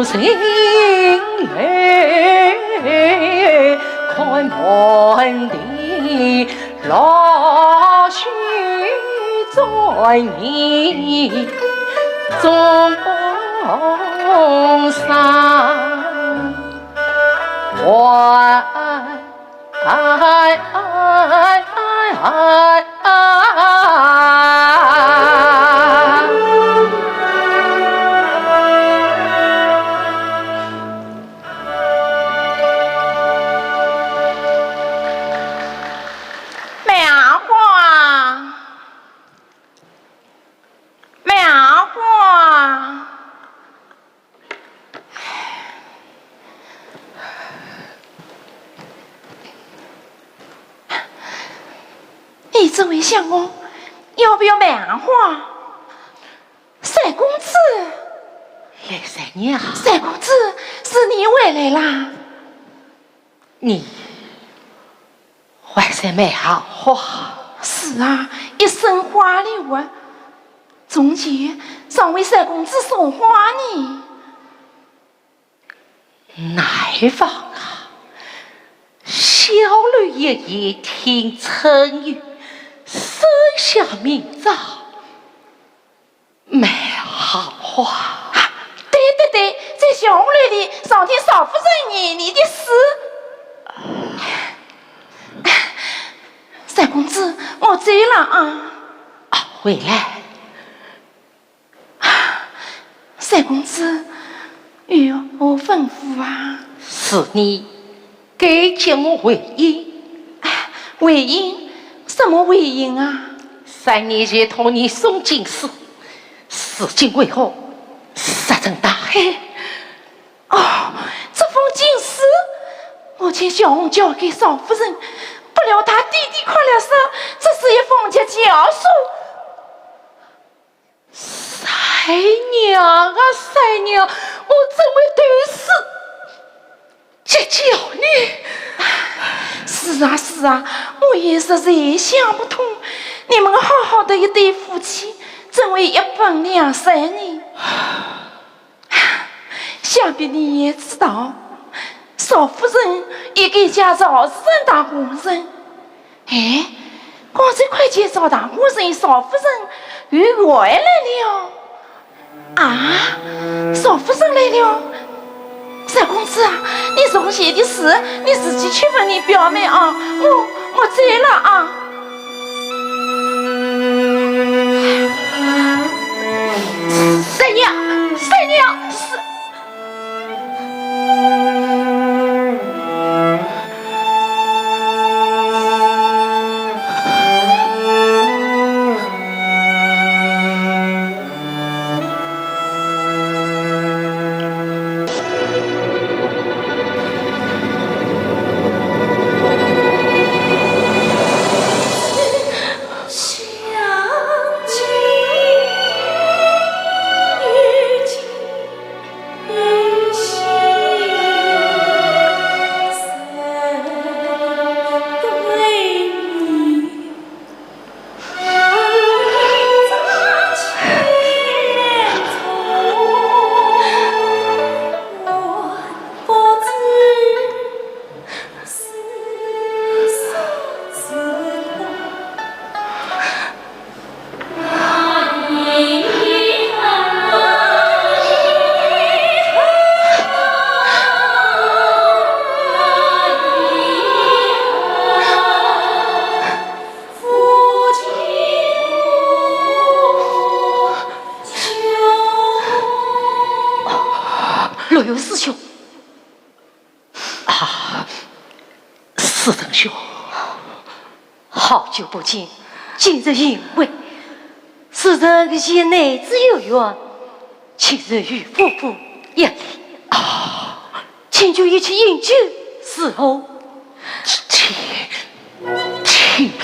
人来看门的老许转你中山。 梅花，梅花。 你这位相公要不要梅花？三公子，来三娘。三公子，是你回来啦？你 还是梅花。是啊，一身花礼物，从前尚未三公子送花呢。哪一房啊？小楼一夜听春雨，深巷明朝 梅花花。啊，对对对，在小红楼里，上天少夫人念你的诗。三公子，我走了啊。啊，回来。三公子，有何吩咐啊？是你 该叫我回音。哎，回音？什么回音啊？三年前托你送金丝，如今为何石沉大海？哦，这封金丝，我请小红交给少夫人，不料她低低快了说，这是一封急情书。 三娘啊，三娘，我怎会对此结交呢？是啊，是啊，我也实在想不通，你们好好的一对夫妻，怎会一分两三呢？想必你也知道，少夫人与该家赵氏大官人 哎，刚才看见赵大官人与少夫人又回来了。啊，少夫人来了。三公子啊，你从前的事，你自己去问你表妹啊。我，我走了啊。三娘，三娘，是 陆游师兄。 啊，师弟兄，好久不见，今日幸会。师弟与贤内子有缘，今日与夫妇一礼。啊，请就一起饮酒，如何？请，请便。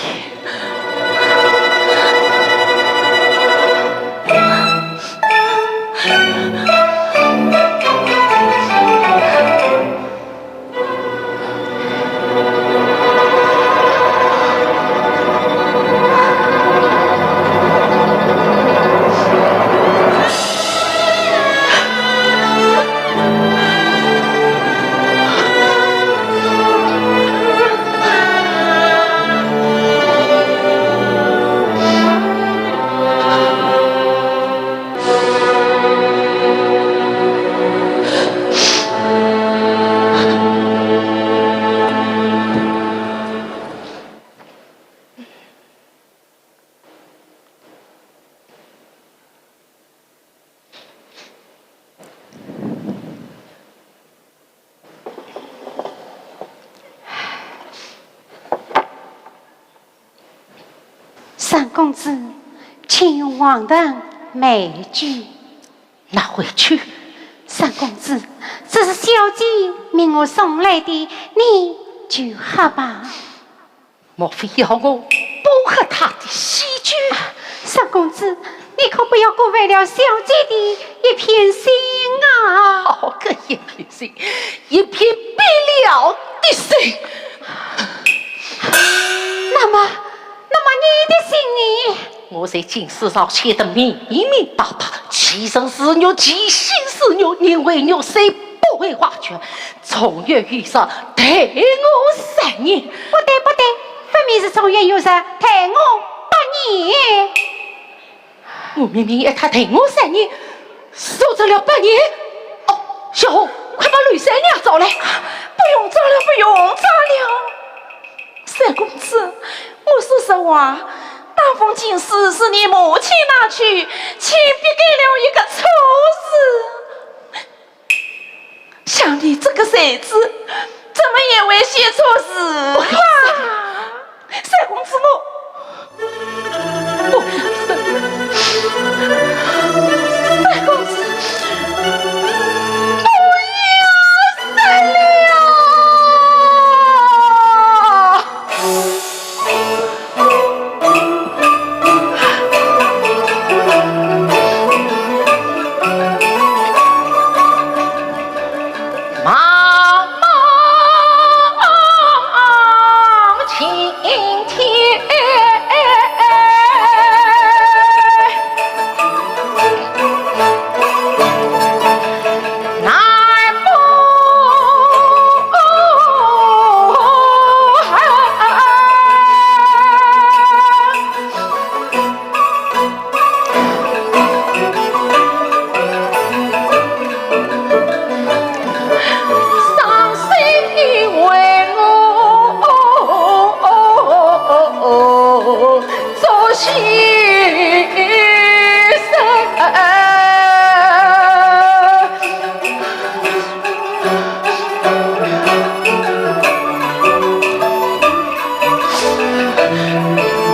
公子，请用黄藤美酒。拿回去。三公子，这是小姐命我送来的，你就喝吧。莫非要我不喝她的喜酒？三公子，你可不要辜负了小姐的一片心啊！好个一片心，一片冰了的心。那么，那么你的心呢？我在金丝上写得明明白白，其人是玉，其心是玉，人为玉，谁不会花拳？从月与日待我三年。不对，不对，分明是从月与日待我八年。 我明明要他待我三年，说成了八年。哦，小红，快把刘三娘找来。不用找了，不用找了。三公子，我说实话，那封情书是你母亲拿去，亲笔改了一个错字。 像你这个才子，怎么也会写错字啊？三公子，我，我要死了！三公子，我要死了！ 茫茫青天。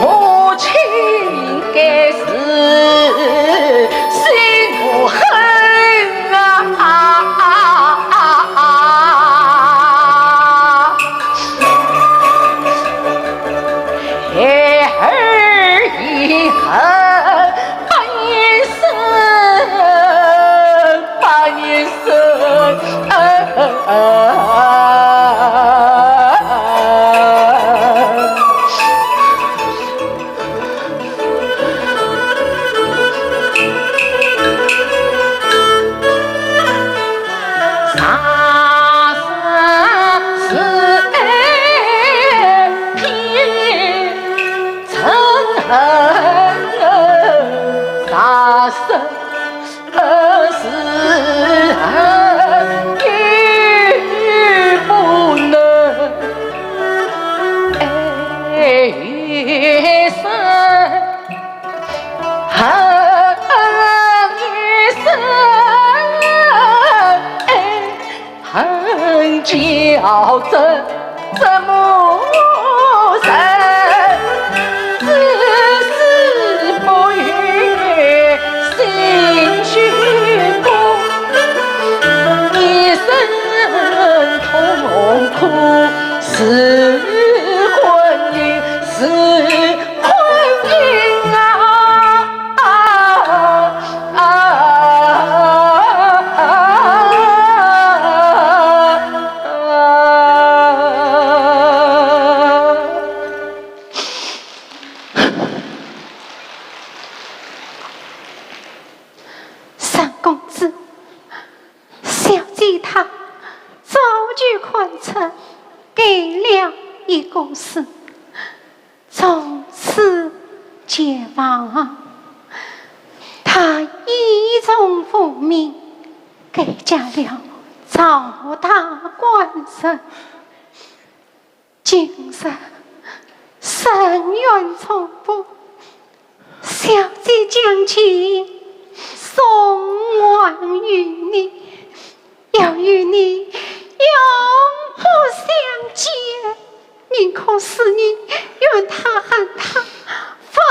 母亲该死，心我恨啊！ 孩儿也恨，八年生，八年生。 恨叫这折磨人，至死不渝心虚痛，一生痛苦是婚姻，是 婚姻啊！三公子， 小姐她早就看出改了一个字，从此绝望。她倚重父命，改嫁了赵大官人。 今日深冤重复，小姐将其送还于你，要与你永不相见。宁可死于怨她恨她，方